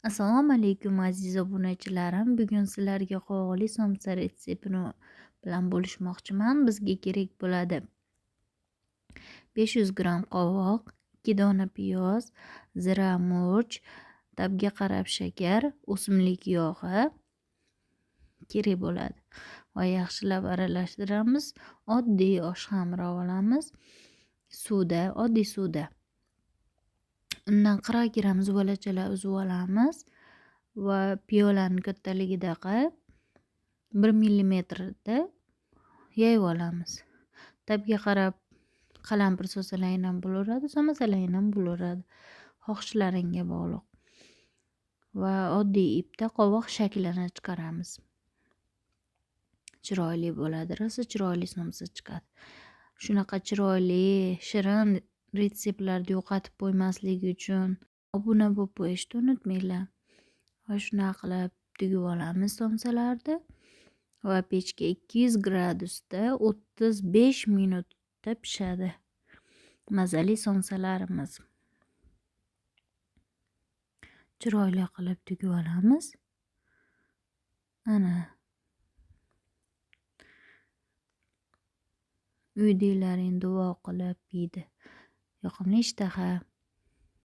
Assalomu alaykum, aziz obunachilarim. Bugun sizlarga qovoqli somsa retseptini bilan bo'lishmoqchiman. Bizga kerak bo'ladi 500 gramm qovoq, 2 dona piyoz, zira, murch, tabga qarab shakar, o'simlik yog'i kerak bo'ladi. Va yaxshilab aralashtiramiz. Oddiy osh xamiri olamiz. Suvda, oddiy suvda. Undan 40 gramm zuvalachalar uzib olamiz va piyolani kattaligidaqa 1 millimetrda yayib olamiz. Tabga qarab qalampir solsalaring ham bo'laveradi, solmasalaring ham bo'laveradi. Xohishlaringga bog'liq. Va oddiy ipda qovoq shaklini chiqaramiz. Chiroyli bo'ladi, rosa chiroyli somsa chiqadi. Shunaqa chiroyli, shirin retseptlarni yo'qotib qo'ymaslik uchun obuna bo'lib qo'yishni unutmanglar. Va shunaqa qilib tugib olamiz somsalarni va pechga 200 gradusda 35 minutda pishadi. Mazali somsalarimiz. Chiroyli qilib tugib olamiz. Ana. Uydagilaring duo qilib yeydi. Yoqimli ishtaha.